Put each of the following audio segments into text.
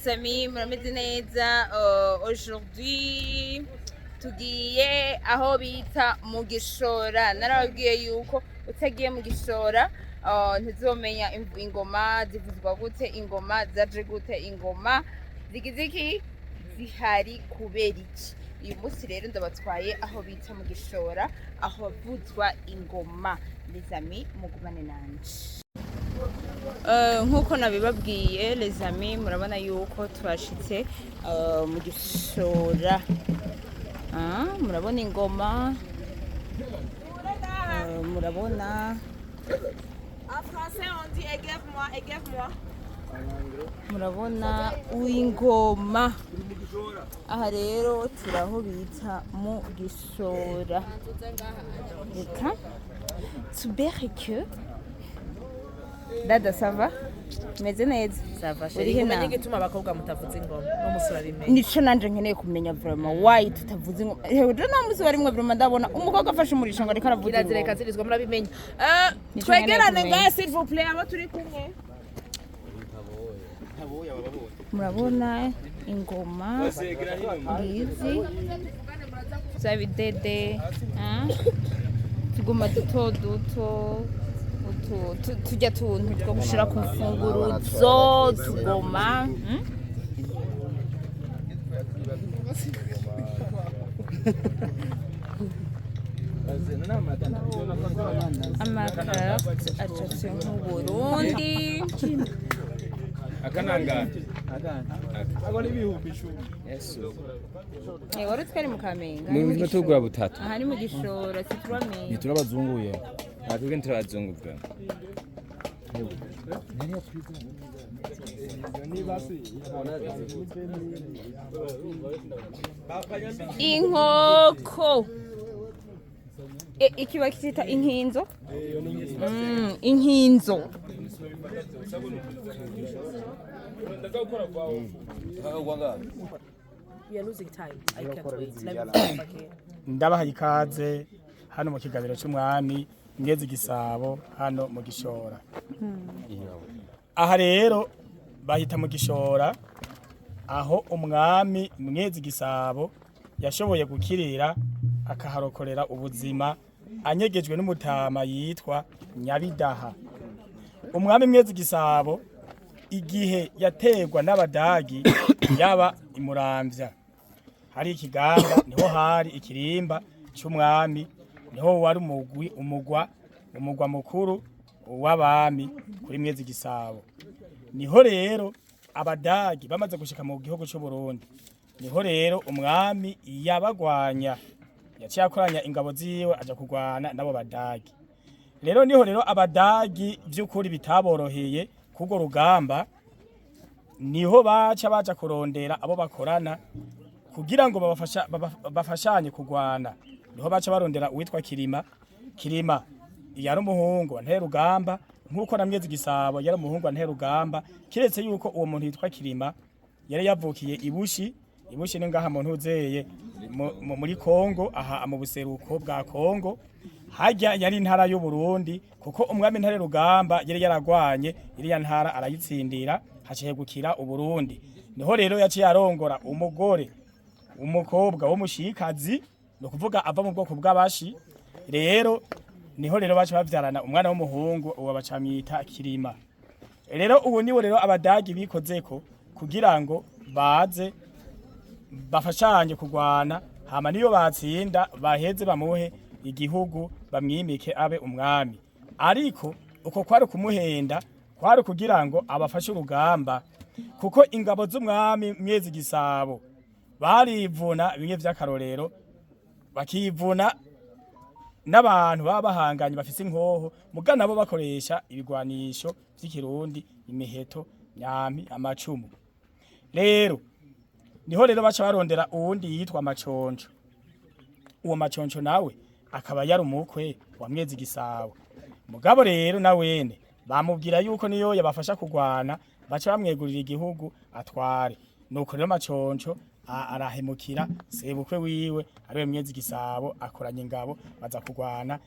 Les amis, murameze neza? Aujourd'hui tugiye aho bita mu Gishora. Narababwiye yuko utagiye mu Gishora ntuzomenya ingoma zivuzwa gute, ingoma zaje gute, ingoma zigize iki, zihari kubera iki. Uyu munsi rero ndabatwaye aho bita mu Gishora, aho havuzwa ingoma. Les amis, mugumane nanje. Nk'uko nabibabwiye, les amis, murabona yuko twashitse mu Gishora. Ah, murabona ingoma, murabona. En français, on dit égave-moi, égave-moi. Murabona ingoma. Aha rero turi aho bita mu Gishora. Reka tubereke. Dada, ça va? Meze neza? Ça va, Urihe? chérie. Umenye Nawe? igituma abakobwa mutavuza ingoma no musi urabimenya. Nico nanje nkeneye kumenya vraiment, why tutavuze ingoma. Hewe, nta musi warimwe vraiment ndabona umukobwa afashe umurisho ngo ariko aravuza Kirazira, ingoma. ikazirizwa, murabimenya. Nico Twegerane nkeneye ngaha, s'il vous plaît, abo turi kumwe. Murabona ingoma ngizi za bidede, ah? Tuguma duto duto, tujya tuntu two gushira ku mfunguruzo, tugoma, Amakarte acafye nk'Uburundi. Akanangara. Eh, wari utwari mu Kamenge? Mu buzima tugura butatu. Aha ni mu Gishora, situramenya. Ntiturabazunguye. Aha twebwe ntiturabazungu bwa. Inkoko. Iki bakita inkinzo. Inkinzo. We are losing time. I can't wait. Let me go back here. Ndabaha ikaze hano mu kigabiro cy'umwami Ngeze Gisabo, hano mu Gishora. Aha rero bahita mu Gishora, aho umwami Mwezi Gisabo yashoboye gukirira, akaharokorera ubuzima anyegejwe n'umutama yitwa Nyabidaha. Umwami Mwezi Gisabo, igihe yategwa n'Abadagi, yaba imuramvya hari ikiganda, niho hari ikirimba cy'umwami, niho wari umugwi umugwa mukuru w'abami kuri Mwezi Gisabo. Niho rero Abadagi bamaze gushika mu gihugu cy'u Burundi, niho rero umwami yabagwanya, yaciye akoranya ingabo ziwe aja kurwana n'abo Badagi. Rero niho rero Abadagi by'ukuri bitaboroheye kurwo rugamba, niho baca baja kurondera abo bakorana kugira ngo bafashanye kurwana. Niho baca barondera uwitwa Kirima. Kirima yari umuhungu wa Nterugamba, nk'uko na Mwezi Gisabo yari umuhungu wa Nterugamba, kiretse yuko uwo muntu yitwa Kirima yari yavukiye Ibushi. Ibushi ni ngaha mu ntuzeye muri Kongo, aha mu buseruko bwa Kongo. Harya yari intara y'u Burundi, kuko umwami Ntare Rugamba yari yaragwanye iriya ntara arayitsindira, hacegukira Uburundi. Niho rero yaciye arongora umugore, umukobwa w'umushikazi, ni ukuvuga ava mu bwoko bw'Abashi. Rero niho rero baca bavyarana umwana w'umuhungu, uwo bacamwita Kirima. Rero ubu niwo rero Abadagi bikozeko kugira ngo baze bafashanye kurwana, hama niyo batsinda baheze bamuhe igihugu, bamwimike abe umwami. Ariko uko kwari kumuhenda, kwari kugira ngo abafashe urugamba, kuko ingabo z'umwami Mwezi Gisabo barivuna bimwe vy'akarorero, bakivuna n'abantu baba bahanganye bafise inkoho, muga nabo bakoresha ibigwanisho vy'ikirundi: imiheto, nyampi, amacumu. Rero niho rero baca barondera uwundi yitwa Maconco. Uwo Maconco nawe akaba yari umukwe wa Mwezi Gisabo. Mugabo rero na wene bamubwira yuko niyo yabafasha kurwana baca bamwegurira igihugu atware. Nuko rero Maconco arahemukira sebukwe wiwe, ariwe Mwezi Gisabo, akoranya ingabo baza kurwana,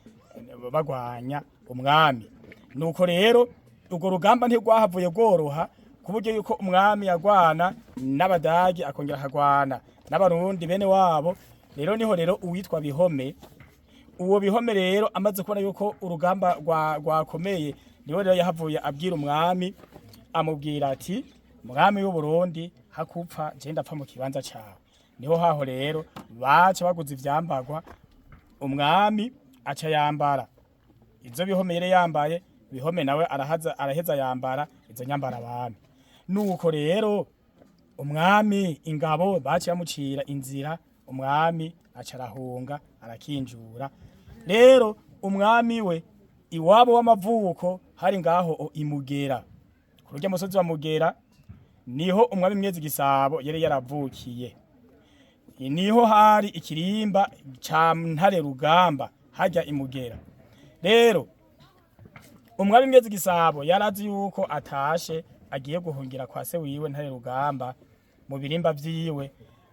bagwanya umwami. Nuko rero urwo rugamba ntirwahavuye rworoha. Ku buryo yuko umwami yagwana n'Abadagi, akongera akagwana n'Abarundi bene wabo. Rero niho rero uwitwa Bihome, uwo Bihome rero amaze kubona yuko urugamba rwakomeye, niho rero yahavuye abwira umwami, amubwira ati: "Mwami w'u Burundi, hakupfa je ndapfa mu kibanza cawe." Niho haho rero baca baguza ivyambagwa, umwami aca yambara izo Bihome yari yambaye. Bihome nawe arahaza, araheza yambara izo nyambara abami. Nuko rero umwami, ingabo baciye bamucira inzira, umwami aca arahunga, arakinjura. Rero umwami we iwabo w'amavuko hari ngaho imugera ku rurya musozi wa Mugera, niho umwami Mwezi Gisabo yari yaravukiye, niho hari ikirimba ca Ntare Rugamba hajya imugera. Rero umwami Mwezi Gisabo yarazi yuko atashe agiye guhungira kwa se wiwe Ntare Rugamba mu birimba vyiwe.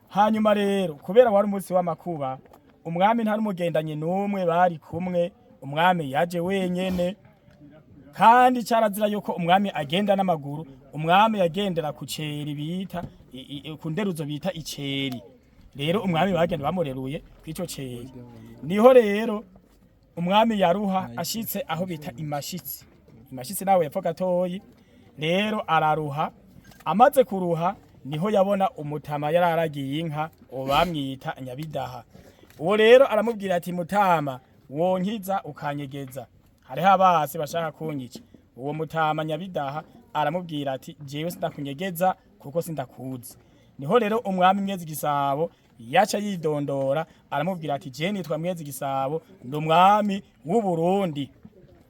Hanyuma rero kubera wari umunsi w'amakuba, umwami ntari umugendanye n'umwe bari kumwe, umwami yaje wenyene, kandi carazira yuko umwami agenda n'amaguru. Umwami yagendera ku ceri bita ku nderuzo bita iceri. Rero umwami bagenda bamureruye kw'ico ceri. Niho rero umwami yaruha ashitse aho bita Imashitsi. Imashitsi nawe yapfa gatoyi, rero araruha. Amaze kuruha, niho yabona umutama yararagiye inka, uwo bamwita Nyabidaha. Uwo rero aramubwira ati: "Mutama, wonkiza ukanyegeza, hariho abasi bashaka kunyica." Uwo mutama Nyabidaha aramubwira ati: "Jewe sindakunyegeza kuko sindakuzi." Niho rero umwami Mwezi Gisabo yaca yidondora, aramubwira ati: "Je nitwa Mwezi Gisabo, ndi umwami w'u Burundi,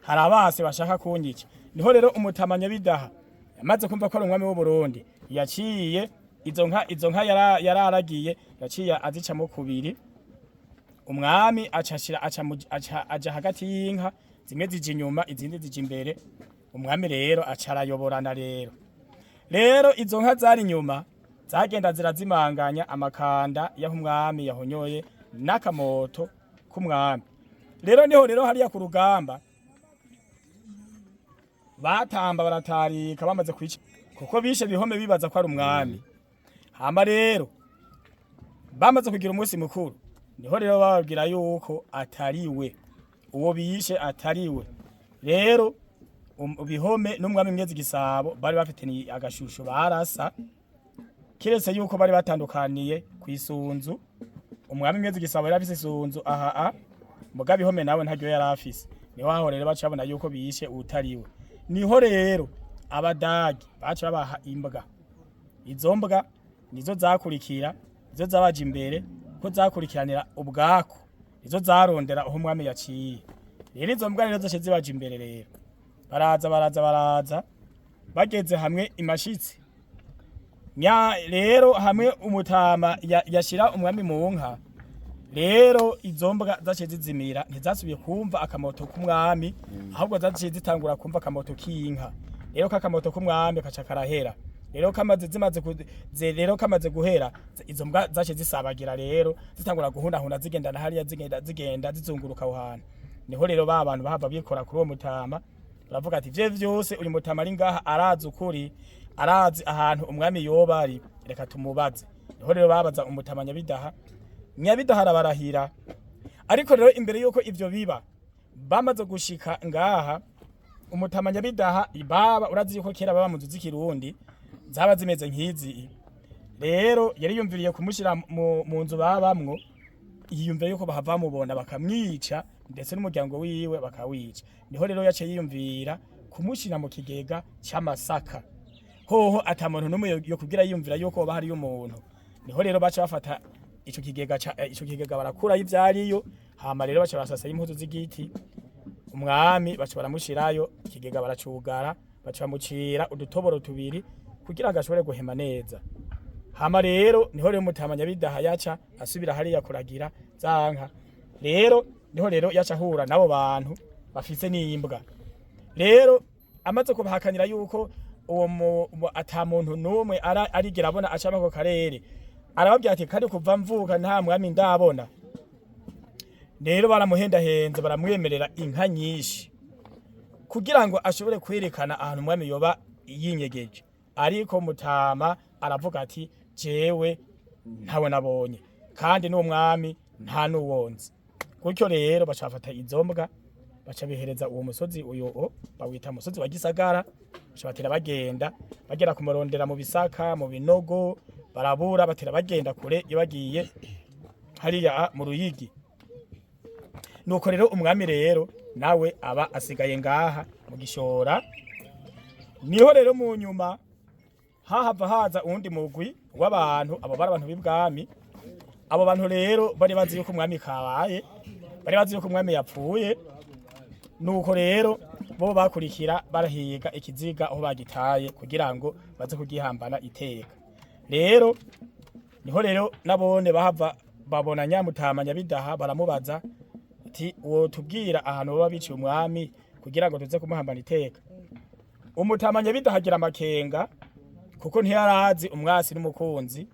hari abase bashaka kunyica." Niho rero umutama Nyabidaha yamaze kumva ko ari umwami w'u Burundi, yaciye izo nka yararagiye, yaciye azicamo kubiri. Umwami aca ashira aca aja hagati y'inka, zimwe zija inyuma, izindi zija imbere. Umwami rero aca arayoborana. Rero izo nka zari inyuma zagenda zirazimanganya amakanda y'aho umwami yahonyoye n'akamoto k'umwami. Rero niho rero hariya ku rugamba batamba baratarika bamaze kwica, kuko bishe Bihome bibaza ko ari umwami. Hama rero bamaze kugira umunsi mukuru, niho rero bababwira yuko atariwe, uwo bishe atariwe. Rero Bihome n'umwami Mwezi Gisabo bari bafitaniye agashusho, barasa, kiretse yuko bari batandukaniye ku isunzu. Umwami Mwezi Gisabo yari afise isunzu aha a muga Bihome nawe ntaryo yari afise. Niho aho rero baca babona yuko bishe utariwe. Niho rero Abadagi baca babaha imbwa. Izo mbwa nizo zakurikira, nizo zabaje imbere ko zakurikiranira ubwaku, nizo zarondera aho umwami yaciye. Rero izo mbwa rero zaciye zibaje imbere. Rero baraza, baraza, baraza, bageze hamwe imashitsi nya rero hamwe umutama yashira umwami mu nka. Rero izo mbwa zaciye zizimira, ntizasubiye kumva akamoto k'umwami, ahubwo zaciye zitangura kumva akamoto k'inka. Rero kakamoto k'umwami kaca karahera. Rero kamaze zimaze rero kamaze guhera, izo mbwa zaciye zisabagira, rero zitangura guhunahuna, zigenda na hariya, zigenda, zigenda zizunguruka aho hantu. Niho rero ba bantu bahava bikora kuri uwo mutama, baravuga ati: "Ivyo vyose uyu mutama ari ngaha arazi ukuri, arazi ahantu umwami yoba ari, reka tumubaze." Niho rero babaza umutama Nyabidaha. Nyabidaha arabarahira. Ariko rero imbere yuko ivyo biba, bamaze gushika ngaha, umutama Nyabidaha baba urazi yuko kera baba mu nzu z'ikirundi zaba zimeze nk'izi. Rero yari yumviriye kumushira mu nzu babamwo, yiyumvira yuko bahava bamubona bakamwica, ndetse n'umuryango wiwe bakawica. Niho rero yaciye yiyumvira kumushira mu kigega c'amasaka, hoho ata muntu n'umwe yo kugira yiyumvira yuko hoba hariyo umuntu. Niho rero baca bafata ico kigega ico kigega, barakurayo ivyariyo. Hama rero baca barasasayo impuzu z'igiti, umwami baca baramushirayo, ikigega baracugara, baca bamucira udutoboro tubiri kugira ngo ashobore guhema neza. Hama rero niho rero mutama Nyabidaha yaca asubira hariya kuragira za nka. Rero niho rero yaca ahura n'abo bantu bafise n'imbwa. Rero amaze kubahakanira yuko uwo ata muntu n'umwe arigera abona aca ako karere, arababwira ati: "Kandi kuva mvuka nta mwami ndabona." Rero baramuhendahenze, baramwemerera inka nyinshi kugira ngo ashobore kwerekana ahantu umwami yoba yinyegeje. Ariko mutama aravuga ati jewe ntawe nabonye, kandi n'uwo mwami nta n'uwonzi. Gutyo rero baca bafata izo mbwa, baca bihereza uwo musozi uyo bawita musozi wa Gisagara. Baca batera bagenda, bagera kumurondera mu bisaka, mu binogo, barabura. Batera bagenda kure iyo bagiye hariya mu Ruyigi. Nuko rero umwami rero nawe aba asigaye ngaha mu Gishora. Niho rero mu nyuma hahava haza uwundi mugwi w'abantu. Abo bari abantu b'ibwami. Abo bantu rero bari bazi yuko umwami kabaye, bari bazi yuko umwami yapfuye. Nuko rero bo bakurikira barahiga ikiziga aho bagitaye kugira ngo baze kugihambana iteka. Rero niho rero nabone bahava babona Nyamutama Nyabidaha, baramubaza ati wotubwira ahantu baba biciye umwami kugira ngo tuze kumuhambana iteka? Umutama Nyabidaha agira amakenga, kuko ntiyarazi umwasi n'umukunzi.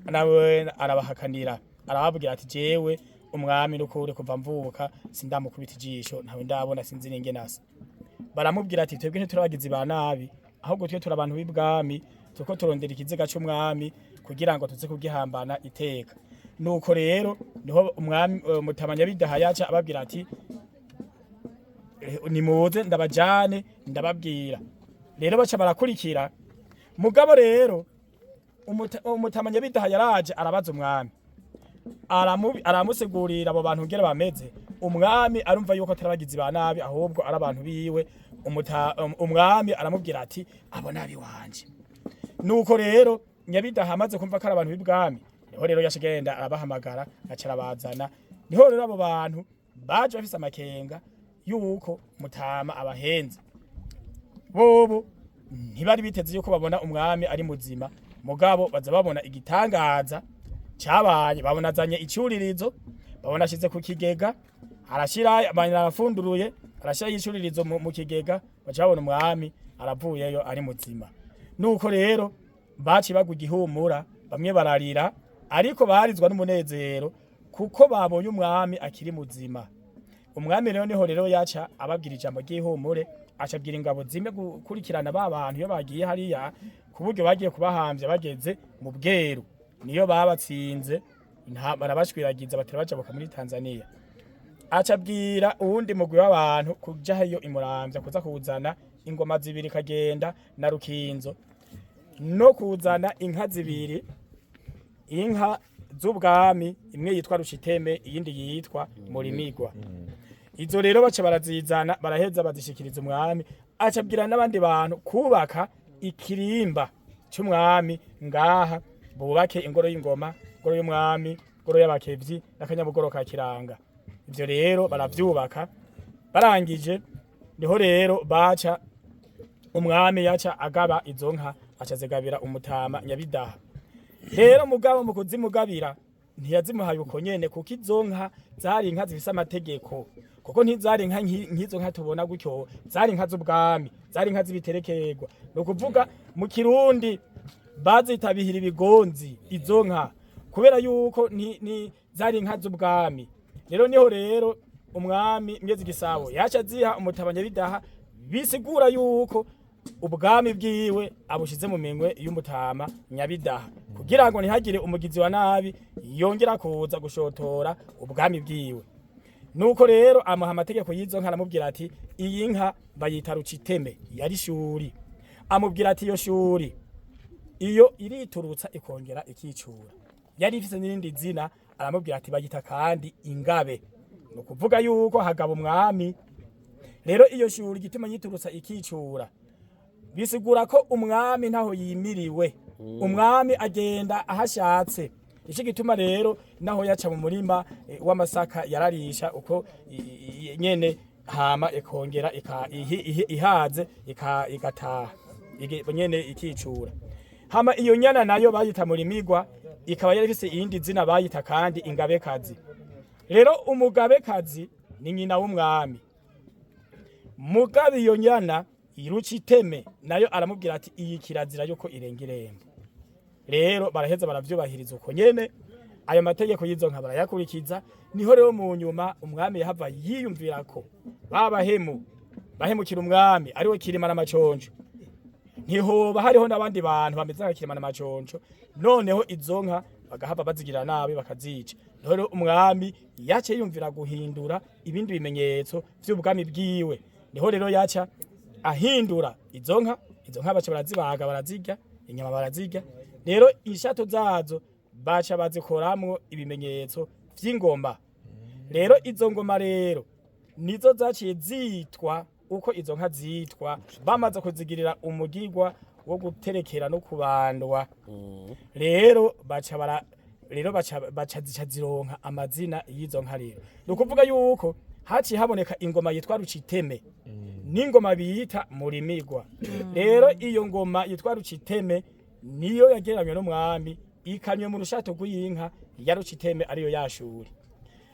Nawe arabahakanira, arababwira ati jewe umwami n'ukuri kuva mvuka sindamukubita ijisho, ntawe ndabona, sinzi n'ingene asa. Baramubwira ati twebwe ntituri ba nabi, ahubwo twe turi abantu b'ibwami, turiko turondera ikiziga c'umwami kugira ngo tuze kugihambana iteka. Nuko rero niho umwami mutama Nyabidaha yaca ababwira ati nimuze ndabajane ndababwira. Rero baca barakurikira. Mugabo rero umutama Nyabidaha yaraje arabaza umwami, aramusigurira abo bantu ngere bameze. Umwami arumva yuko atari abagizi ba nabi, ahubwo ari abantu biwe. Umwami aramubwira ati abo nabi wanje. Nuko rero Nyabidaha amaze kumva ko ari abantu b'ibwami, niho rero yashigenda arabahamagara, aca arabazana. Niho rero abo bantu baje bafise amakenga yuko mutama abahenze. Bobo ntibari biteze yuko babona umwami ari muzima, mugabo baza babona igitangaza cyabaye. Babona azanye icyuririzo, babona ashize ku kigega, arashira, arafunduruye, arashira icuririzo mu kigega. Baca babona umwami aravuyeyo ari muzima. Nuko rero baci bagwa igihumura, bamwe bararira, ariko barizwa n'umunezero kuko babonye umwami akiri muzima. Umwami rero niho rero yaca ababwira ijambo ry'ihumure, acabwira ingabo zimwe gukurikirana ba bantu iyo bagiye hariya, ku buryo bagiye kubahambya. Bageze mu Bweru niyo babatsinze, barabashwiragiza, batera bajabuka muri Tanzania. Acabwira uwundi mugwi w'abantu kuja hiyo imuramvya kuza kuzana ingoma zibiri kagenda na rukinzo, no kuzana inka zibiri, inka z'ubwami, imwe yitwa Rushiteme, iyindi yitwa Murimigwa. Izo rero baca barazizana, baraheza bazishikiriza umwami. Acabwira n'abandi bantu kubaka ikirimba c'umwami ngaha, bubake ingoro y'ingoma, ingoro y'umwami, ingoro y'abakevyi n'akanyabugoro ka Kiranga. Ivyo rero baravyubaka. Barangije niho rero baca umwami yaca agaba izo nka, aca zigabira umutama Nyabidaha. Rero mugabo mu kuzimugabira ntiyazimuhaye uko nyene, kuko izo nka zari inka zifise amategeko, kuko ntizari inka nk'izo nka tubona gutyo. Zari inka z'ubwami, zari inka z'ibiterekerwa. Ni ukuvuga mu Kirundi bazitabihira ibigonzi izo nka, kubera yuko ni zari inka z'ubwami. Rero niho rero umwami Mwezi Gisabo yaca aziha umutama Nyabidaha, bisigura yuko ubwami bwiwe abushize mu minwe y'umutama Nyabidaha, kugira ngo ntihagire umugizi wa nabi yongera kuza gushotora ubwami bwiwe. Nuko rero amuha amategeko y'izo nka, aramubwira ati iyi nka bayita Ruciteme, yari shuri. Amubwira ati iyo shuri iyo iriturutsa ikongera ikicura. Yari ifise n'irindi zina, aramubwira ati bayita kandi ingabe, ni ukuvuga yuko hagaba umwami. Rero iyo shuri igituma yiturutsa ikicura, bisigura ko umwami ntaho yimiriwe, umwami agenda ahashatse. Ico gituma rero naho yaca mu murima w'amasaka yararisha uko nyene, hama ikongera ihaze igataha nyene ikicura. Hama iyo nyana nayo bayita Murimigwa, ikaba yari ifise iyindi zina, bayita kandi ingabekazi. Rero umugabekazi ni nyina w'umwami. Mugabe iyo nyana Iruciteme nayo aramubwira ati iyi kirazira yuko irenga irembo. Rero baraheza baravyubahiriza uko nyene, ayo mategeko y'izo nka barayakurikiza. Niho rero mu nyuma umwami yahava yiyumvira ko babahemu bahemukira umwami ariwe Kirima n'Amaconjo. Ntihoba hariho n'abandi bantu bameze nka Kirema na Maconco, noneho izo nka bagahava bazigirira nabi bakazica. Rero umwami yaciye yumvira guhindura ibindi bimenyetso vy'ubwami bwiwe. Niho rero yaca ahindura izo nka. Izo nka baca barazibaga, barazirya inyama, barazirya. Rero inshato zazo baca bazikoramwo ibimenyetso vy'ingoma. Rero izo ngoma rero nizo zaciye zitwa uko izo nka zitwa, bamaze kuzigirira umugigwa wo guterekera no kubandwa. Rero baca bara rero baca baca zica zironka amazina y'izo nka. Rero ni ukuvuga yuko haciye haboneka ingoma yitwa Ruciteme n'ingoma bita Murimigwa. Rero iyo ngoma yitwa Ruciteme niyo yagereranywe n'umwami, ikanywe mu rushato rw'inka ya Ruciteme, ariyo yashuri.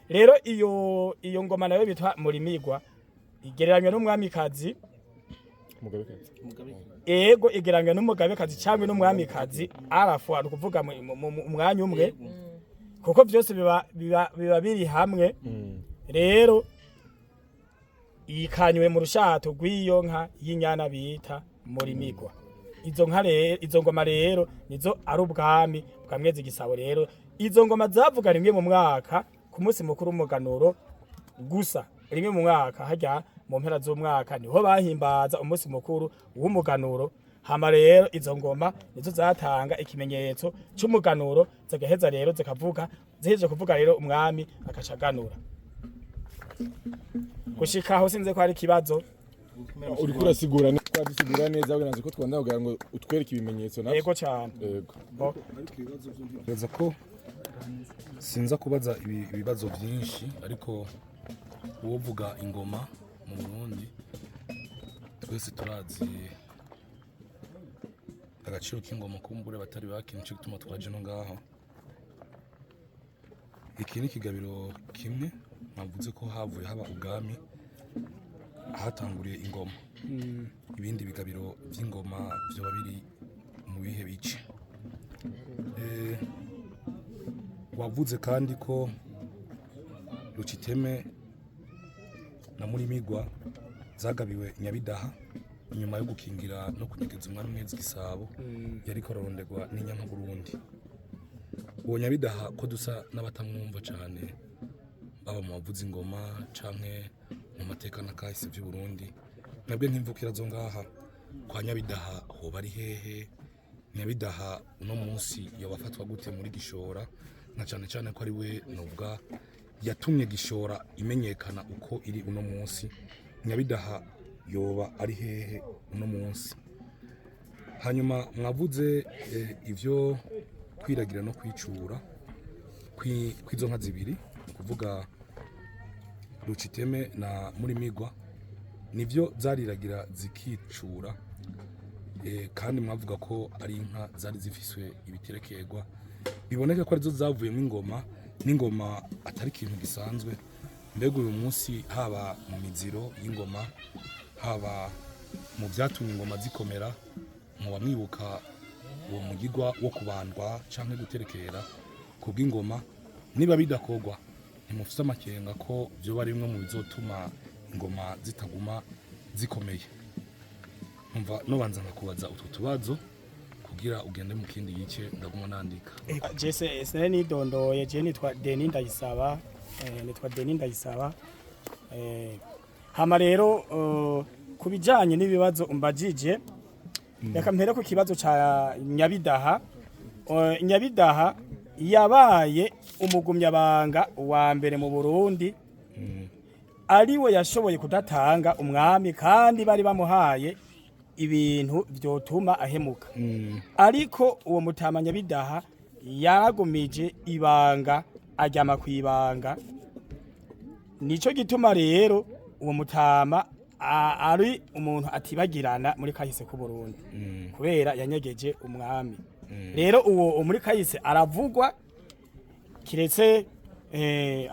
Rero iyo ngoma nayo bitwa Murimigwa igereranywa n'umwamikazi. Ego, igereranywa n'umugabekazi cyangwa n'umwamikazi arafwa, ni ukuvuga mu mwanya umwe, kuko byose biba biri hamwe. Rero ikanywe mu rushato rw'iyo nka y'inyana bita Murimigwa. Izo nka rero, izo ngoma rero nizo ari ubwami bwa Mwezi Gisabo. Rero izo ngoma zavuga rimwe mu mwaka ku munsi mukuru w'umuganuro gusa, rimwe mu mwaka, harya mu mpera z'umwaka niho bahimbaza umunsi mukuru w'umuganuro. Hama rero izo ngoma nizo zatanga ikimenyetso c'umuganuro, zigaheza rero zikavuga. Zihejeje kuvuga rero, umwami akaca aganura. Gushika aho sinze ko hari ikibazo. Uriko urasigura twadusigura neza kugira ngo ko twanda kugira ngo utwereke ibimenyetso navyo. Yego cyane. Yego. Bo. Nibaza ko sinza kubaza ibibazo byinshi, ariko uwovuga ingoma mu Burundi twese turazi agaciro k'ingoma. Kumbure batari bake, nico gituma twaje no ngaho. Iki ni ikigabiro kimwe mwavuze ko havuye haba ubwami hatanguriye ingoma. Ibindi bigabiro by'ingoma vyoba biri mu bihe bice? Wavuze kandi ko Ruciteme na Murimigwa zagabiwe Nyabidaha inyuma yo gukingira no kunyegeza umwami Mwezi Gisabo yariko ararondegwa n'inyanka Burundi. Uwo Nyabidaha ko dusa n'abatamwumva cane, baba mu bavuza ingoma canke mu mateka n'akahise vy'u Burundi, mwebwe nk'imvukira zo ngaha, kwa Nyabidaha hoba ari hehe? Nyabidaha uno munsi yobafatwa gute muri Gishora, na cane cane ko ari we novuga yatumye Gishora imenyekana uko iri uno munsi? Nyabidaha yoba ari hehe uno munsi? Hanyuma mwavuze ivyo kwiragira no kwicura kw'izo nka zibiri, ni ukuvuga Ruciteme na Murimigwa, nivyo zariragira zikicura. Kandi mwavuga ko ari inka zari zifiswe ibiterekerwa, biboneka ko arizo zavuyemo ingoma, n'ingoma atari ikintu gisanzwe. Mbega uyu munsi, haba mu miziro y'ingoma, haba mu byatumye ingoma zikomera, muba mwibuka uwo mugigwa wo kubandwa canke guterekera kubw'ingoma? Niba bidakorwa, ntimufise amakenga ko vyoba ari bimwe mu bizotuma ingoma zitaguma zikomeye? Umva, nobanza nkakubaza utwo tubazo kugira ugende mu kindi gice, ndaguma nandika. Jese sinari nidondoye, je nitwa Deni Ndayisaba, nitwa Deni Ndayisaba. Hama rero ku bijanye n'ibibazo umbajije, reka mpere ku kibazo ca Nyabidaha. Nyabidaha yabaye umugumyabanga wa mbere mu Burundi, ariwe yashoboye kudatanga umwami kandi bari bamuhaye ibintu vyotuma ahemuka. Ariko uwo mutama Nyabidaha yaragumije ibanga, aryama kwibanga. Nico gituma rero uwo mutama ari umuntu atibagirana muri kahise k'u Burundi, kubera yanyegeje umwami. Rero uwo muri kahise aravugwa, kiretse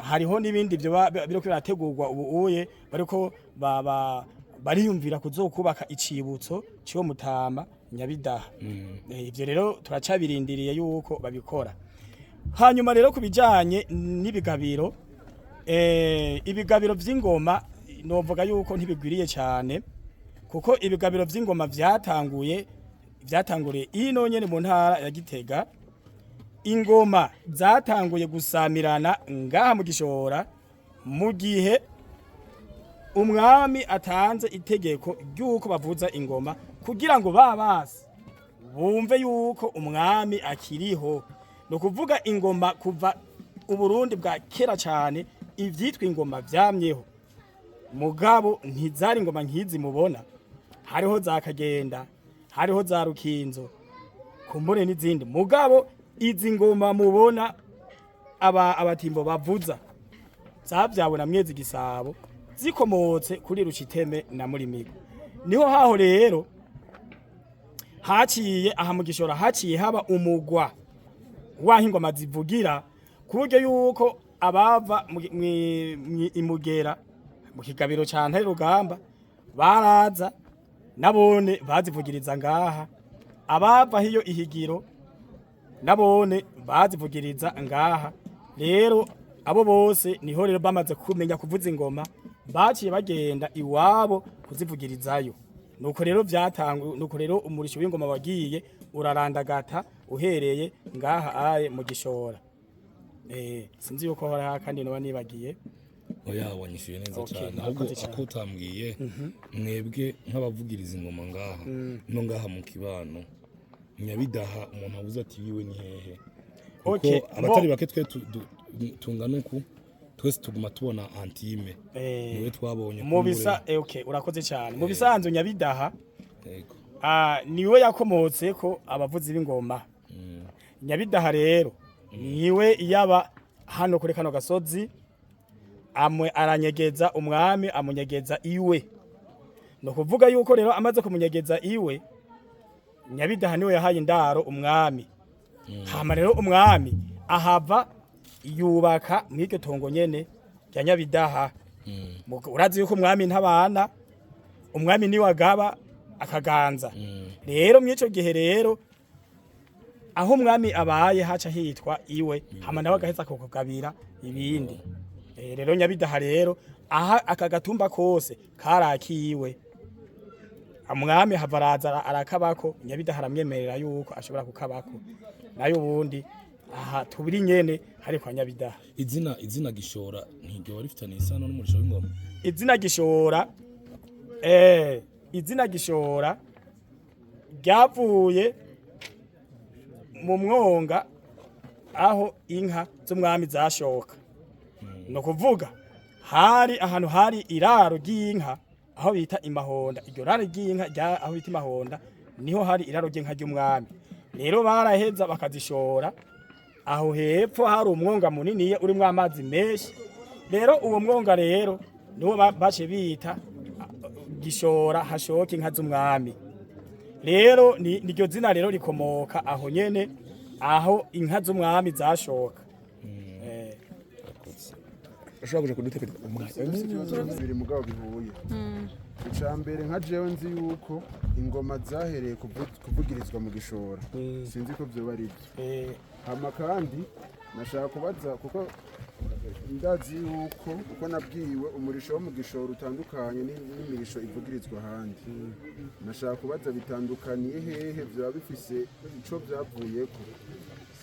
hariho n'ibindi byo biriko birategurwa ubu uye, bariko baba bariyumvira kuzokubaka icibutso cy'uwo mutama Nyabidaha. Ivyo rero turacabirindiriye yuko babikora. Hanyuma rero ku bijanye n'ibigabiro, ibigabiro vy'ingoma novuga yuko ntibigwiriye cyane, kuko ibigabiro vy'ingoma vyatanguye Vyatanguriye ino nyene mu ntara ya Gitega. Ingoma zatanguye gusamirana ngaha mu Gishora mu gihe umwami atanze itegeko ry'uko bavuza ingoma kugira ngo babasi bumve yuko umwami akiriho. Ni ukuvuga ingoma kuva Uburundi bwa kera cyane, ivyitwa ingoma vyamyeho, mugabo ntizari ingoma nk'izi mubona. Hariho za Kagenda, hariho za Rukinzo, kumbure n'izindi, mugabo izi ngoma mubona aba abatimbo bavuza zabyawe na Mwezi Gisabo, zikomotse kuri Ruciteme na Murimigo. Niho haho rero haciye aha mu Gishora haciye haba umugwa waho ingoma zivugira, ku buryo yuko abava imugera mu kigabiro ca Ntare Rugamba baraza nabone bazivugiriza ngaha, abava hiyo ihigiro nabone bazivugiriza ngaha. Rero abo bose niho rero bamaze kumenya kuvuza ingoma baciye bagenda iwabo kuzivugirizayo. Nuko rero vyatangwe, nuko rero umurisho w'ingoma wagiye urarandagata uhereye ngaha aye mu Gishora. Sinzi yuko hora kandi noba nibagiye. Oya, wanyishuye neza Okay, cyane. Ahubwo murakoze cyane. ako utambwiye, mwebwe nk'abavugiriza ingoma ngaha no ngaha mu kibano, Nyabidaha umuntu abuze ati wiwe ni hehe? Kuko Okay, abatari bake twe tungana uku twese tuguma tubona antime niwe twabonye mu kumbure. bisa okay, urakoze cyane. Mu bisanzwe Nyabidaha Yego. Niwe yakomotse ko abavuzi b'ingoma. Nyabidaha rero niwe yaba hano kuri kano gasozi, amwe aranyegeza umwami, amunyegeza iwe. Ni ukuvuga yuko rero amaze kumunyegeza iwe, Nyabidaha niwe yahaye indaro umwami. Hama rero umwami ahava yubaka mw'iryo tongo nyene rya Nyabidaha. Urazi yuko umwami ntabana, umwami niwe agaba akaganza. Rero mw'ico gihe rero aho umwami abaye haca hitwa iwe, hama nawe agaheza akakugabira ibindi. Rero Nyabidaha rero aha aka gatumba kose karakiwe, umwami hava araza arakabako. Nyabidaha aramwemerera yuko ashobora kukabako, nayo ubundi aha tubiri nyene hari kwa Nyabidaha. Izina Gishora ntiryo rifitanye isano n'umurisho w'ingoma? Izina Gishora, izina Gishora ryavuye mu mwonga aho inka z'umwami zashoka. Ni ukuvuga hari ahantu hari iraro ry'inka aho bita Imahonda. Iryo raro ry'inka aho bita Imahonda niho hari iraro ry'inka ry'umwami. Rero baraheza bakazishora aho hepfo hari umwonga munini urimwo amazi menshi. Rero uwo mwonga rero niwo baciye bita Gishora, hashoka inka z'umwami. Rero niryo zina rero rikomoka aho nyene aho inka z'umwami zashoka. Ushobora kuja kudutekereza umwanya? Ibibazo bibiri mugabo bihuye. Icya mbere, nka jewe nzi yuko ingoma zahereye kuvugirizwa mu Gishora, sinzi ko byoba ari byo. Hama kandi nashaka kubaza, kuko ndazi yuko uko nabwiwe umurisho wo mu Gishora utandukanye n'imirisho ivugirizwa ahandi. Nashaka kubaza bitandukaniye hehe, byaba bifise ico byavuyeko?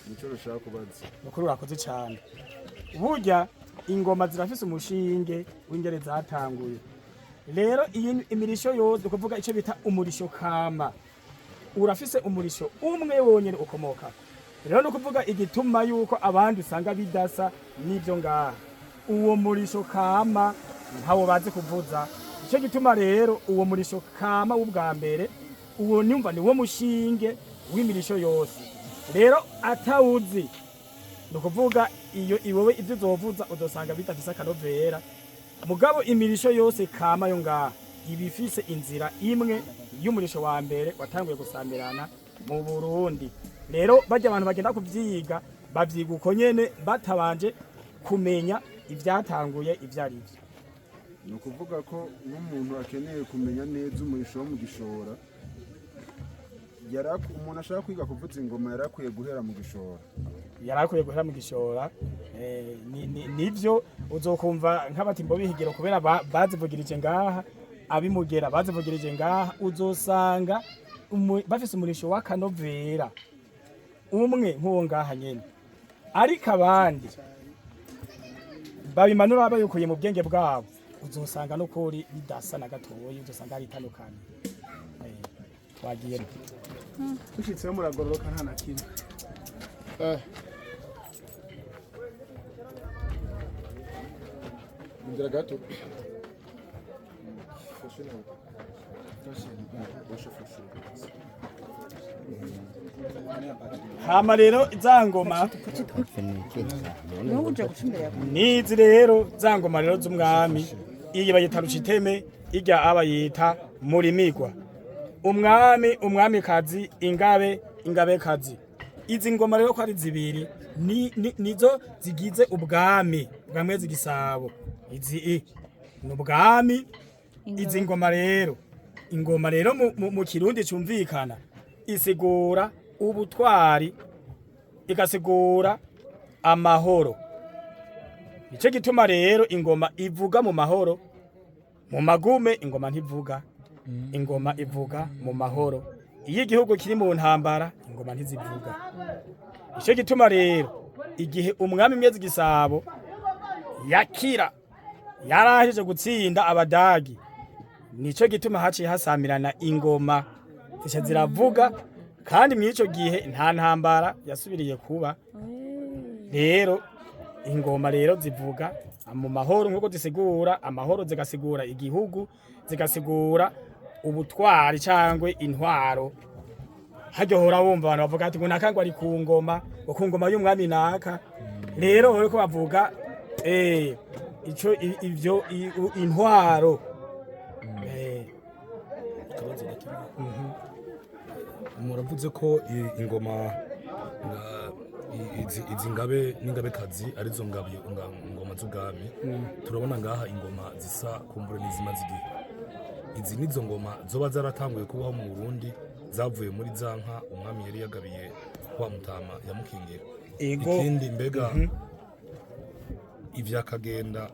Nico nashaka kubaza. Mukuru, urakoze cyane. Burya ingoma zirafise umushinge w'ingere zatanguye. Rero iyi imirisho yose, ukuvuga icyo bita umurisho kama, urafise umurisho umwe wonyene ukomoka. Rero ni ukuvuga igituma yuko abandi usanga bidasa n'ibyo ngaha, uwo murisho kama ntawo bazi kuvuza. Icyo gituma rero uwo murisho kama w'ubwa mbere, uwo nyumva ni wo mushinge w'imirisho yose. Rero atawuzi, ni ukuvuga iyo iwewe ibyo uzovuza uzosanga bidafise akanovera. Mugabo imirisho yose kama yo ngaha iba ifise inzira imwe y'umurisho wa mbere watanguye gusamirana mu Burundi. Rero barya abantu bagenda kuvyiga bavyiga uko nyene, batabanje kumenya ivyatanguye ivyo ari vyo. Ni ukuvuga ko nk'umuntu akeneye kumenya neza umurisho wo mu Gishora, umuntu ashaka kwiga kuvuza ingoma yari akwiye guhera mu Gishora. Yari akwiye guhera mu Gishora. Nivyo uzokumva nk'abatimbo bihigiro kubera bazivugirije ngaha, abimugera bazivugirije ngaha, uzosanga bafise umurisho w'akanovera umwe nk'uwo ngaha nyene, ariko abandi babimanura babikuye mu bwenge bwabo, uzosanga n'ukuri bidasa na gatoyi, uzosanga hari itandukanye. Twagiye. Dushitseho muragororoka, nta na kimwe. Inzira gato. Hama rero za ngoma nizi rero, za ngoma rero z'umwami, iyi bayita ruciteme, irya aba yita murimigwa. Umwami, umwamikazi, ingabe, ingabekazi. Izi ngoma rero ko ari zibiri nizo zigize ubwami bwa Mwezi Gisabo. Izi ni ubwami. Izi ngoma rero, ingoma rero mu Kirundi cumvikana isigura ubutwari, igasigura amahoro. Nico gituma rero ingoma ivuga mu mahoro, mu magume ingoma ntivuga. Ingoma ivuga mu mahoro. Iyo igihugu kiri mu ntambara, ingoma ntizivuga. Nico gituma rero igihe umwami Mwezi Gisabo yakira, yarahije gutsinda Abadagi, nico gituma haciye hasamirana ingoma, zica ziravuga, kandi mw'ico gihe nta ntambara yasubiriye kuba. Rero ingoma rero zivuga mu mahoro nk'uko zisigura amahoro, zigasigura igihugu, zigasigura ubutwari cyangwa intwaro. Harya uhora wumva abantu bavuga ati ngo naka ngo ari ku ngoma, ngo ku ngoma y'umwami naka. Rero bariko bavuga ico ivyo intwaro. Akabazo gato. Muravuze ko ingoma izi ngabe n'ingabekazi arizo ngabe ngoma z'ubwami. Turabona ngaha ingoma zisa kumbure n'izimaze igihe. Izi nizo ngoma zoba zaratanguye kubaho mu Burundi, zavuye muri za nka umwami yari yagabiye wa mutama yamukingira? Ego. Ikindi, mbega ivya Kagenda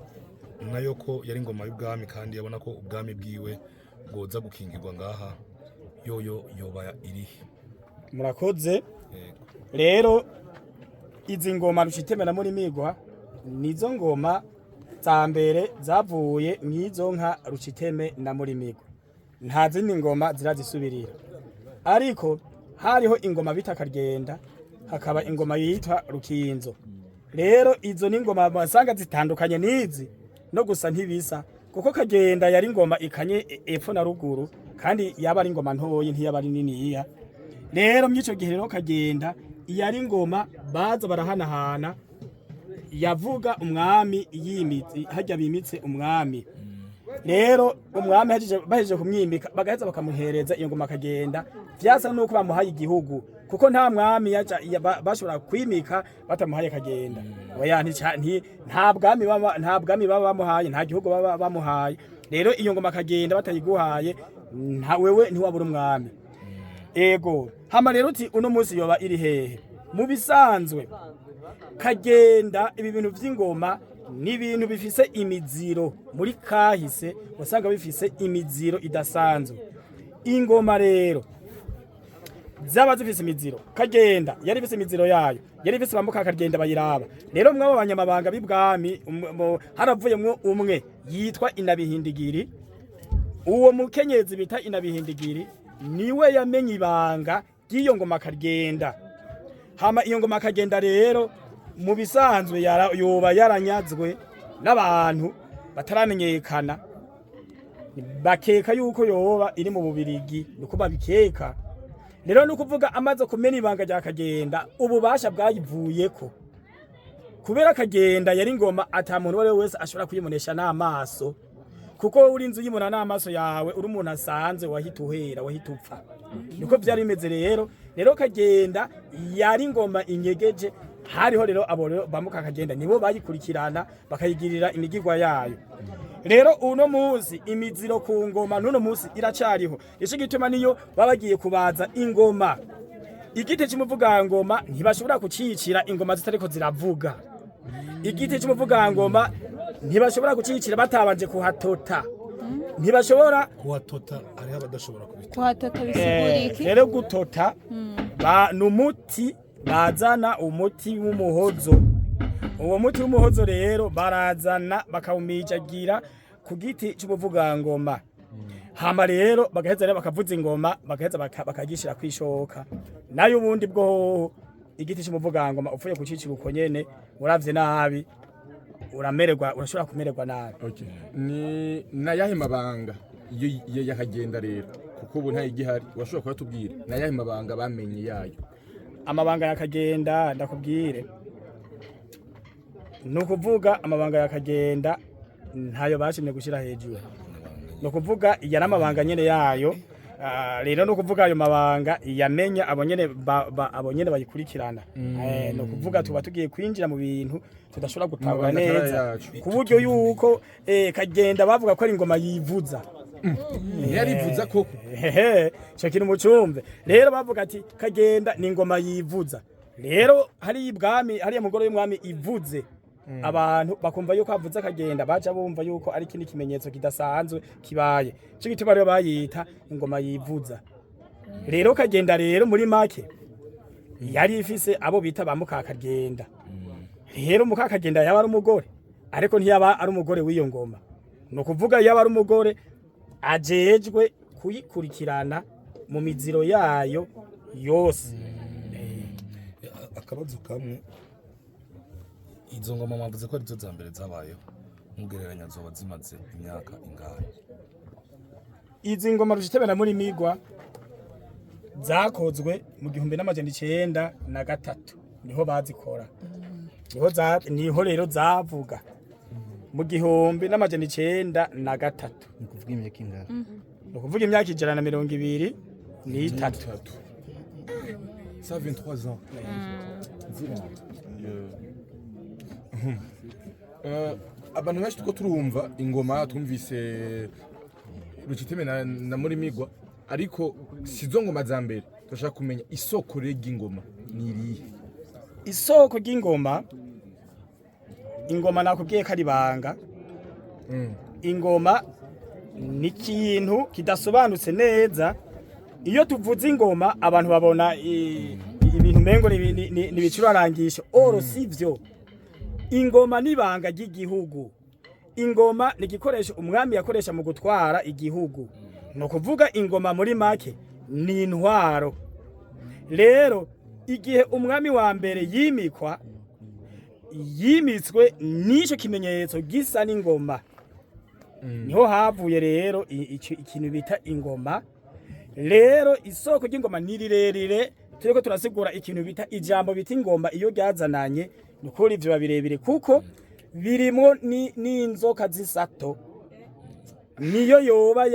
nayo ko yari ingoma y'ubwami, kandi yabona ko ubwami bwiwe bwoza gukingirwa ngaha, yoyo yoba irihe? Murakoze. Yego. Rero izi ngoma Ruciteme na Murimigwa nizo ngoma za mbere zavuye mw'izo nka Ruciteme na Murimigwa. Nta zindi ngoma zirazisubirira, ariko hariho ingoma bita Karyenda, hakaba ingoma yitwa Rukinzo. Rero izo ni ingoma basanga zitandukanye n'izi no gusa ntibisa, kuko Kagenda yari ingoma ikanye epfo na ruguru, kandi yaba ari ingoma ntoyi, ntiyaba ari niniya. Rero mw'ico gihe rero Kagenda iyo ari ingoma baza barahanahana, yavuga umwami yimitse, harya bimitse umwami. Rero umwami bahejeje kumwimika, bagaheza bakamuhereza iyo ngoma akagenda, vyasa nuko bamuhaye igihugu, kuko nta mwami bashobora kwimika batamuhaye akagenda. Oya, nta bwami baba bamuhaye, nta gihugu baba bamuhaye. Rero iyo ngoma akagenda batayiguhaye, nta wewe ntiwabura umwami. Ego. Hama rero uti uno munsi yoba iri hehe? Mu bisanzwe kagenda, ibi bintu vy'ingoma ni ibintu bifise imiziro. Muri kahise wasanga bifise imiziro idasanzwe. Ingoma rero zaba zifise imiziro. Kagenda yari ifise imiziro yayo, yari ifise bamuka Kagenda bayiraba. Rero mwabo banyamabanga b'ibwami haravuyemwo umwe yitwa Inabihindigiri. Uwo mukenyezi bita Inabihindigiri niwe yamenye ibanga ry'iyo ngoma Kagenda. Hama iyo ngoma Kagenda rero mu bisanzwe yoba yaranyazwe n'abantu bataramenyekana. Bakeka yuko yoba iri mu Bubirigi, niko babikeka. Rero ni ukuvuga amaze kumena ibanga rya Kagenda, ububasha bwayivuyeko, kubera Kagenda yari ingoma ata muntu uwo ari we wese ashobora kuyibonesha n'amaso, kuko wowe urinze uyibona n'amaso yawe, uri umuntu asanze, wahita uhera, wahita upfa. Niko vyari bimeze. Rero Kagenda yari ingoma inyegeje. Hariho rero abo rero bamuka Kagenda, nibo bayikurikirana bakayigirira imigirwa yayo. Rero uno munsi imiziro ku ngoma n'uno munsi iracariho. Ico gituma niyo baba bagiye kubaza ingoma, igiti c'umuvugangoma ntibashobora kucicira ingoma zitariko ziravuga. Igiti c'umuvugangoma ntibashobora kucicira batabanje kuhatota. Ntibashobora Kuhatota, hariho abadashobora kubita. Kuhatota bisigura iki? Rero gutota ni umuti bazana, umuti w'umuhozo. Uwo muti w'umuhozo rero barazana bakawumijagira ku giti c'ubuvugangoma, hama rero bagaheza rero bakavuza ingoma, bagaheza bakagishira kwishoka. Nayo ubundi bwo hoho igiti c'umuvugangoma upfuye kucicira uko nyene, uravye nabi uramererwa, urashobora kumererwa nabi. Okay. Ni nayahe mabanga iyo yakagenda rero, kuko ubu ntayigihari, urashobora kubatubwira nayahe mabanga bamenye yayo? Amabanga yakagenda, ndakubwire, ni ukuvuga amabanga yakagenda ntayo bashimye gushyira hejuru. Ni ukuvuga iya n'amabanga nyene yayo. Rero ni ukuvuga ayo mabanga yamenya abo nyene abo nyene bayikurikirana. Ni ukuvuga tuba tugiye kwinjira mu bintu tudashobora gutahura Amabanga atari neza, ayacu. ku buryo yuko kagenda bavuga ko ari ingoma yivuza. Yarivuza koko? Hehe, ico kintu mucumve. Rero bavuga ati kagenda ni ingoma yivuza. Rero hari ibwami, hariya mugoro y'umwami ivuze, abantu bakumva yuko avuze akagenda, baca bumva yuko ari ikindi kimenyetso kidasanzwe kibaye. Ico gituma rero bayita ingoma yivuza. Rero kagenda rero muri make yari ifise abo bita ba mukakagenda. Rero mukakagenda yaba ari umugore, ariko ntiyaba ari umugore w'iyo ngoma. Ni ukuvuga yaba ari umugore ajejwe kuyikurikirana mu miziro yayo yose. Akabazo kamwe: izo ngoma mwavuze ko arizo za mbere zabayeho, mugereranya zoba zimaze imyaka ingahe? Izi ngoma Rushitebe na Murimigwa zakozwe mu 1903, niho bazikora, niho rero zavuga mu 1903. Ni ukuvuga imyaka ingana? Ni ukuvuga imyaka 123. 123 ans. Abantu benshi tuko turumva ingoma, twumvise Ruciteme na Murimigwa, ariko sizo ngoma za mbere. Turashaka kumenya isoko rero ry'ingoma ni irihe? Isoko ry'ingoma, ingoma nakubwiye ko ari ibanga. Ingoma ni ikintu kidasobanutse neza. Iyo tuvuze ingoma abantu babona ibintu umengo ni ibicurarangisho, or sivyo. Ingoma ni ibanga ry'igihugu. Ingoma ni igikoresho umwami yakoresha mu gutwara igihugu. Ni ukuvuga ingoma muri make ni intwaro. Rero igihe umwami wa mbere yimikwa, yimitswe n'ico kimenyetso gisa n'ingoma. Niho havuye rero ikintu bita ingoma. Rero isoko ry'ingoma ni rirerire. Turiko turasigura ikintu bita ijambo bita ingoma iyo ryazananye, ni ukuri ivyo birebire, kuko birimwo n'inzoka z'isato, niyo yoba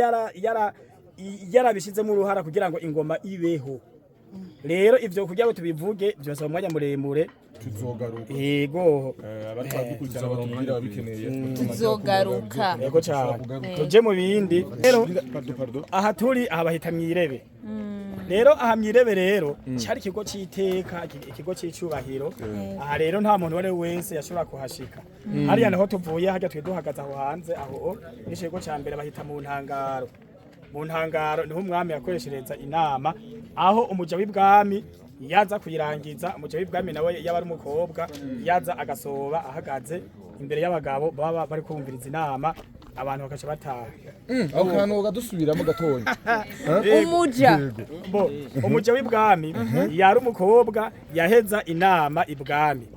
yarabishizemo uruhara kugira ngo ingoma ibeho. Rero ivyo kugira ngo tubivuge byosaba umwanya muremure. Tuzogaruka. Yego. Abariko baradukurikirana batubwira ababikeneye. Tuzogaruka. Yego cyane, tuje mu bindi rero. Pardon, pardon. Aha turi aha bahita mwirebe. Rero aha mwirebe rero cyari ikigo c'iteka, ikigo c'icubahiro. Aha rero nta muntu uwo ari we wese yashobora kuhashika. Hariya naho tuvuye harya twe duhagaze aho hanze, aho nico kigo ca mbere bahita mu ntangaro. Mu ntangaro niho umwami yakoreshereza inama, aho umuja w'ibwami yaza kuyirangiza. Umuja w'ibwami nawe yaba ari umukobwa, yaza agasoba ahagaze imbere y'abagabo baba bari kumviriza inama, abantu bakaca bataha. Aho kantu gadusubiramo gatonya. Umuja. Bo umuja w'ibwami yari umukobwa, yaheza inama ibwami.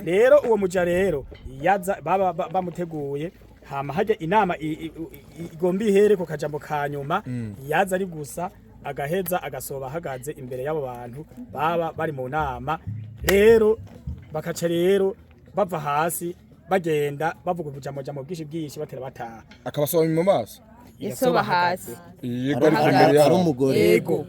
Rero uwo muja rero yaza baba bamuteguye, hama hajya inama igomba ihere ku kajambo ka nyuma, yaza ari gusa agaheza agasoba ahagaze imbere y'abo bantu baba bari mu nama. Rero bakaca rero bava hasi bagenda bavuga ubujamojamo bwinshi bwinshi, batera bataha. Akabasoma mu maso? Yasoba hasi. Yego, ariko Ahagaze. imbere Ari yabo. umugore? Yego,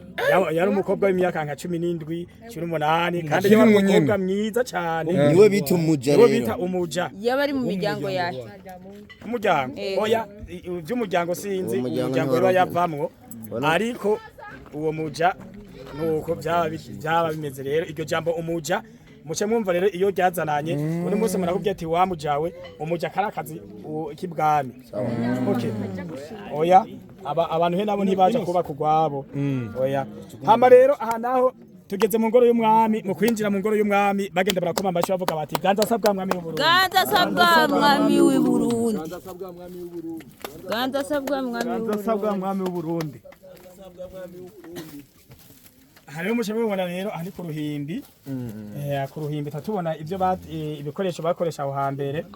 yari umukobwa w'imyaka nka 17, 18, kandi Akiri yari munyene. umukobwa mwiza cyane. Niwe bita umuja? Niwe Rero bita umuja. Yaba ari mu miryango yahe? Umuryango? Oya, ivy'umuryango sinzi. Uwo muryango Umuryango ntiwari wiba yavamwo, Wari- ariko uwo muja nuko byaba byaba bimeze. Rero iryo jambo umuja Muce mwumva rero iyo ryazananye. Uno munsi murakubwiye ati wa mujawe, umuja kari akazi k'ibwami. Okay. Oya, aba abantu he nabo ntibaja kubaka ugwabo. Oya. Hama rero aha naho tugeze mu ngoro y'umwami. Mu kwinjira mu ngoro y'umwami bagenda barakoma amashyi, bavuga bati: "Ganza sabwa mwami w'Uburundi." Ganza sabwa mwami w'i Burundi. Ganza sabwa mwami w'i Burundi. Sabwa mwami w'Uburundi. Aha rero muce mubibona rero, aha ni ku ruhimbi. Ku ruhimbi tatubona ibyo ibikoresho bakoresha aho hambere.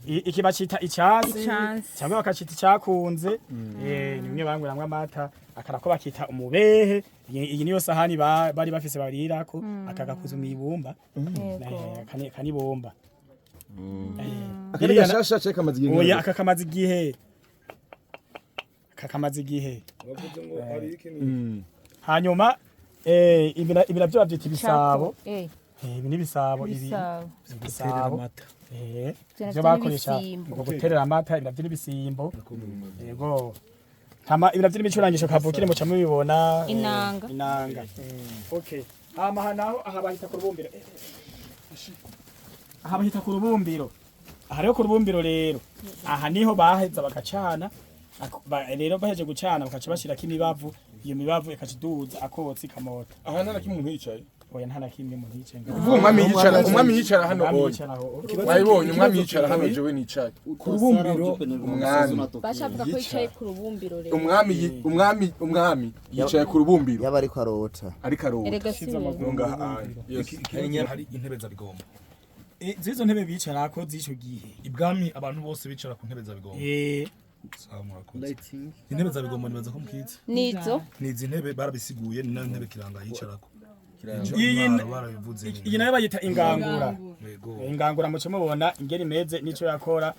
Iki bacita icasi. Icansi. Cyangwa bakacita icyakunze. Ni bimwe banyweramwo amata. Akarako bakita umubehe. Iyi niyo sahani bari bafise barirako. Aka gakuza mw'ibumba. Kanibumba. Akari gashasha ceka kamaze igihe? Oya, aka kamaze igihe, aka kamaze igihe. Bavuze ngo hari iki ni Hanyuma ibi navyo bavyita ibisabo. Ibi ni ibisabo ibi. Ibisabo. Ibisabo. Ivyo Ivyo navyo bakoresha n'ibisimbo. mu guterera amata. Ibi navyo n'ibisimbo. Yego. Hama ibi navyo n'imicurangisho kavukire, muca mubibona. Inanga. Inanga. Okay. Hama aha naho, aha bahita ku rubumbiro. Aha bahita ku rubumbiro. Aha rero ku rubumbiro rero, aha niho baheza bagacana. Rero baheje gucana bakaca bashirako imibavu. Iyo mibavu ikaca iduza akotsi kamota. Aha nta na kimwe umuntu yicaye? Oya, nta na kimwe umuntu yicaye ngaho. Kuvuga umwami yicara, umwami yicara hano. Umwami Oya. yicara aho. Wayibonye, umwami yicara hano, jewe nicaye. Ku rubumbiro. Umwami Bashavuga ko yicaye ku rubumbiro rero. Umwami yicaye ku rubumbiro. Yaba ariko arota. Ariko arota. Erega si wewe. Ngaha. Yes. Hari intebe za bigomba. Zizo ntebe bicarako z'ico gihe. Ibwami abantu bose bicara ku ntebe za bigomba. Sawa, murakoze. Intebe za bigomba nibaza ko mukitse. Nizo. Ni izi ntebe, barabisiguye, ni nayo ntebe Kiranga yicarako. Iyi Barabivuze. Iyi nayo bayita ingangura. Yego. Ingangura muce mubona ingeri imeze n'ico yakora.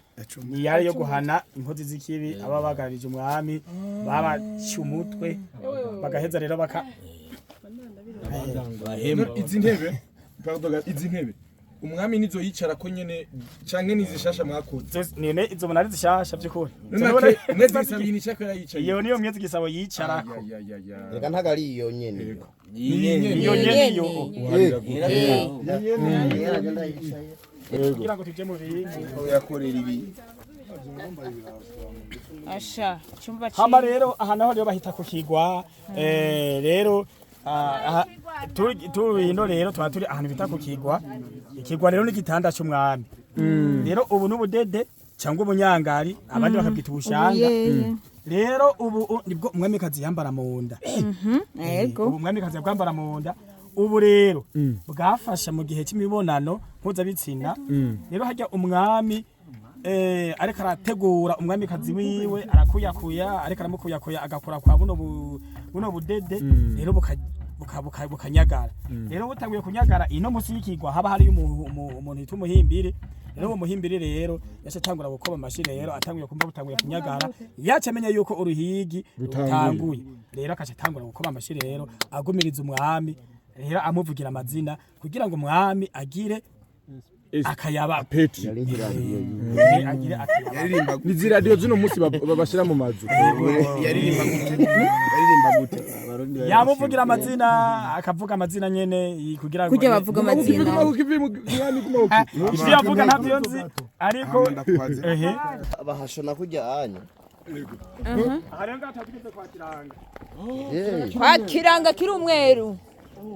Ni yari yo guhana inkozi z'ikibi, aba bagararije umwami, babaca umutwe bagaheza rero baka Izi ntebe, pardon, izi ntebe umwami nizo yicara ko nyene canke nizishasha mwakoze? None izo mbona ari zishasha by'ukuri. None Mwezi Gisabo iyi nicako yicaye? Iyo niyo Mwezi Gisabo yicarako. Reka, ntago ari iyo nyene. Iyo nyene iyo. Kugira ngo tuje mu bindi. Yakorera ibi. Asha, icyumba Hama rero aha naho rero bahita ku kigwa. Rero aha turi ino rero tuba turi ahantu bita ku kigwa. Ikigwa rero ni igitanda c'umwami. Rero ubu n'ubudede cyangwa ubunyangari, abandi bakabwita ubushanga. Ubuyeye. Rero ubu nibwo umwamikazi yambara mu nda. Yego. Ubu umwamikazi yabwambara mu nda. Ubu rero bwafasha mu gihe cy'imibonano mpuzabitsina. Rero hajya umwami ariko arategura umwamikazi wiwe, arakuyakuya, ariko aramukuyakuya, agakora kwa buno budede. Rero bukanyagara. Rero butanguye kunyagara, ino musi y'ikigwa haba hari umuntu yitwa umuhimbiri. Rero uwo muhimbiri rero yaca atangura gukoma amashi. Rero atanguye kumva butanguye kunyagara, yaca amenya yuko uruhigi rutanguye. Rero akaca atangura gukoma amashi, rero agumiriza umwami, rero amuvugira amazina kugira ngo umwami agire akayaba. Peti. Agire akayaba. Ni ziradiyo z'uno munsi babashira mu mazu. Yaririmba gute? Yaririmba gute? Yamuvugira amazina, akavuga amazina nyene kugira ngo Kurya bavuga amazina. Ivyo yavuga ntavyo nzi, ariko ehe. Bahashona kurya anyu. Aha rero ngaha tuba tugeze kwa Kiranga. Kwa Kiranga kiri umweru.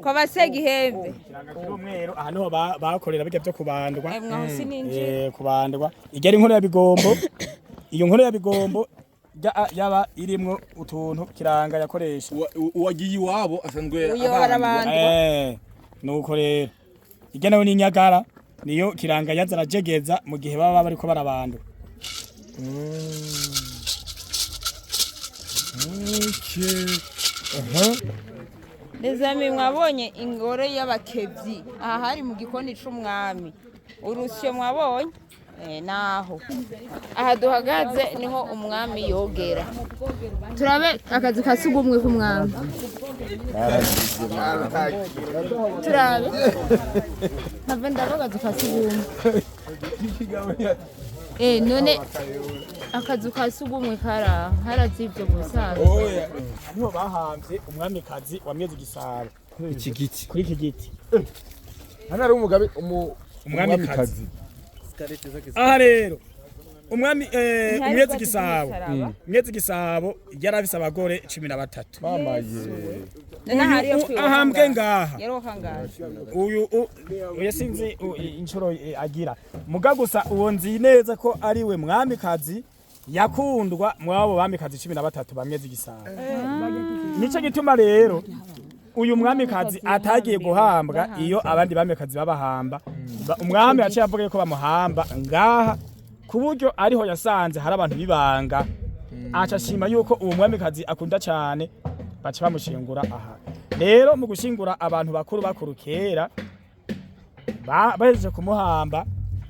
Kwa Basegihembe. Kiranga kiri umweru, aha niho bakorera bijya byo kubandwa. Mwaho sininjira. Kubandwa igera inkono ya bigombo. Iyo nkono ya bigombo yaba irimwo utuntu Kiranga yakoresha. Uwagiye iwabo asanzwe Uyo barabandwa. Nuko rero irya nayo ni inyagara, niyo Kiranga yaza arajegeza mu gihe baba bariko barabandwa. Les amis, mwabonye ingoro y'abakevyi. Aha hari mu gikoni c'umwami. Urusyo mwabonye? Naho. Aha duhagaze niho umwami yogera. Turabe akazu ka sugumwe k'umwami. Turabe. Ntave ndaba akazu ka sugumwe. None akazu ka sugumwe kari harazivye gusaza. Niho bahamvye umwamikazi wa Mwezi Gisabo. Iki giti. Kuri iki giti. Hano hari umugabe Umwamikazi. Aha rero umwami Ntihari umwezi ubwatsi Gisabo bw'imisaraba. Mwezi Gisabo yarafise abagore 13. Mama ye. None hari yo Uyu ahambwe ngaha. Yari uhangaje. Uyu oya sinzi inshuro agira muga gusa uwo nzi neza ko ari we mwamikazi yakundwa mwabo bamikazi 13 ba Mwezi Gisabo. Nico gituma rero uyu mwamikazi atagiye guhambwa iyo abandi bamikazi babahamba. Umwami yaciye avuga yuko bamuhamba ngaha ku buryo ariho yasanze hari abantu bibanga, aca ashima yuko uwo mwamikazi akunda cyane, baca bamushingura aha. Rero mu gushingura abantu bakuru bakuru kera bahejeje kumuhamba,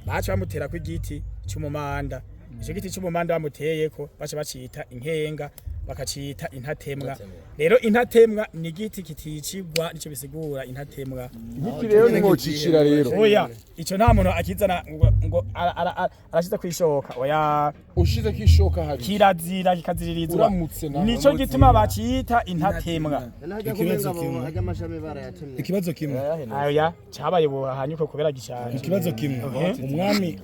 baca bamuterako igiti c'umumanda. Ico giti c'umumanda bamuteyeko baca bacita inkenga, bakacita intatemwa. Rero intatemwa ni igiti kiticigwa, nico bisigura intatemwa. Igiti rero nimwocicira rero. Oya, ico nta muntu akizana ngo arashize kwishoka, oya. Ushize kishoka hari. Kirazira kikaziririzwa. Uramutse nawe. Nico gituma bacita intatemwa. Ikibazo kimwe. Ajya amashami barayatemye. Ikibazo kimwe. Oya, cabaye buhanyuko kubera gishaje. Ikibazo kimwe. Umwami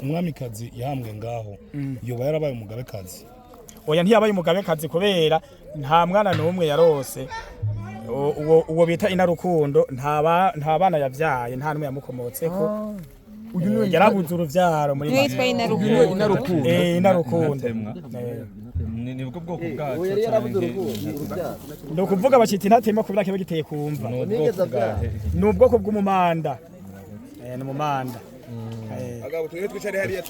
umwamikazi yahambwe ngaho yoba yarabaye umugabekazi? Oya, ntiyabaye umugabekazi kubera nta mwana n'umwe yarose. Uwo bita Inarukundo nta bana yavyaye, nta n'umwe yamukomotseko. Uyu niwe Yarabuze uruvyaro muri Niwe yitwa Inarukundo. Inarukundo. Inarukundo. Ni bwo bwoko bwacu. Uwo yari yarabuze urukundo, urubyaro. Ni ukuvuga bacita intatemwa kubera kiba giteye kumva. Ni Nigeze ubwoko abyara. bwahe? Ni ubwoko bw'umumanda. Ni umumanda. Bagabo tugende twicare hariya.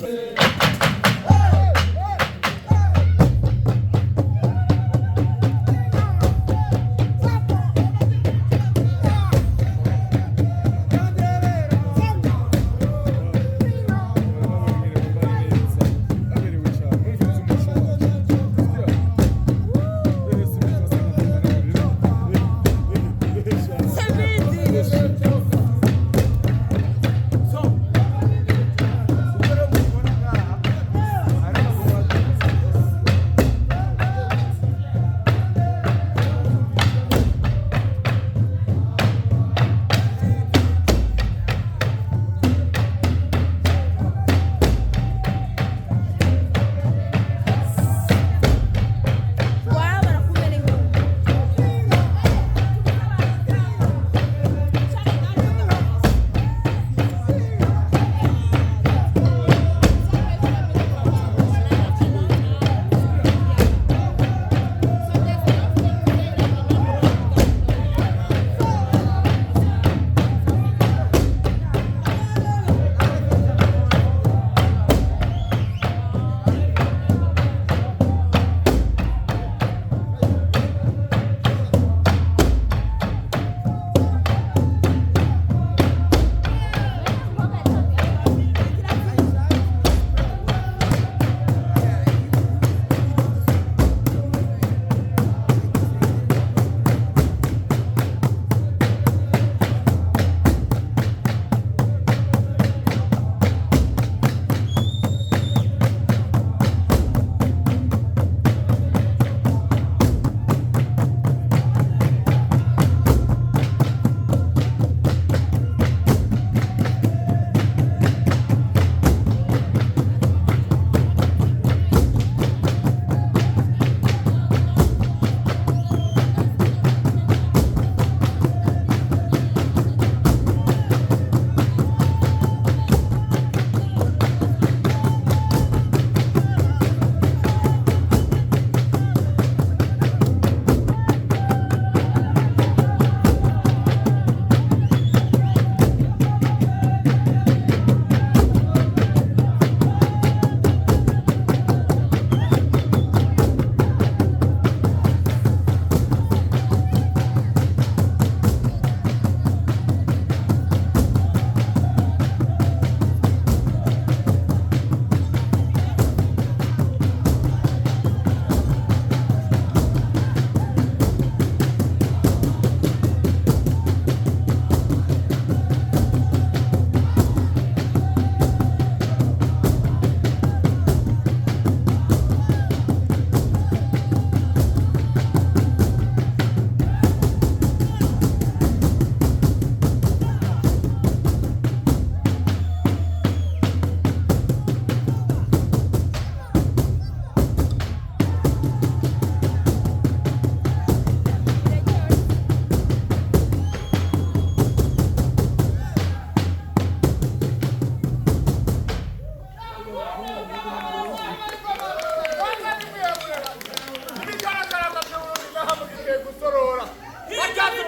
Bagiye gusorora. Bagiye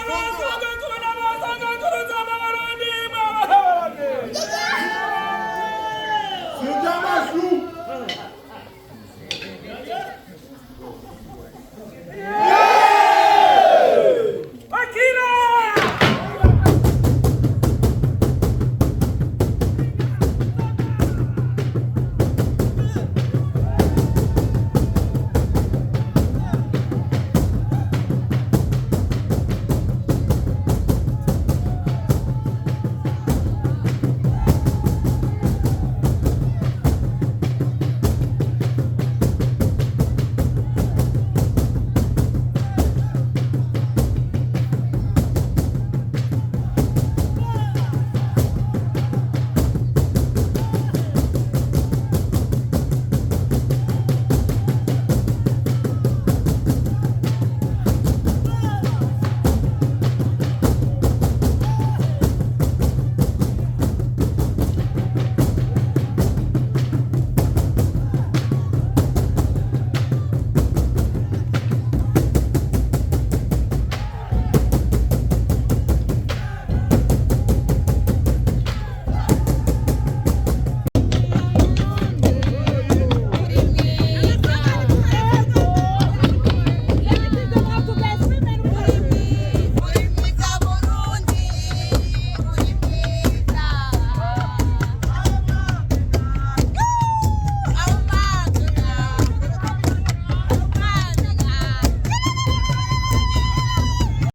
gusorora.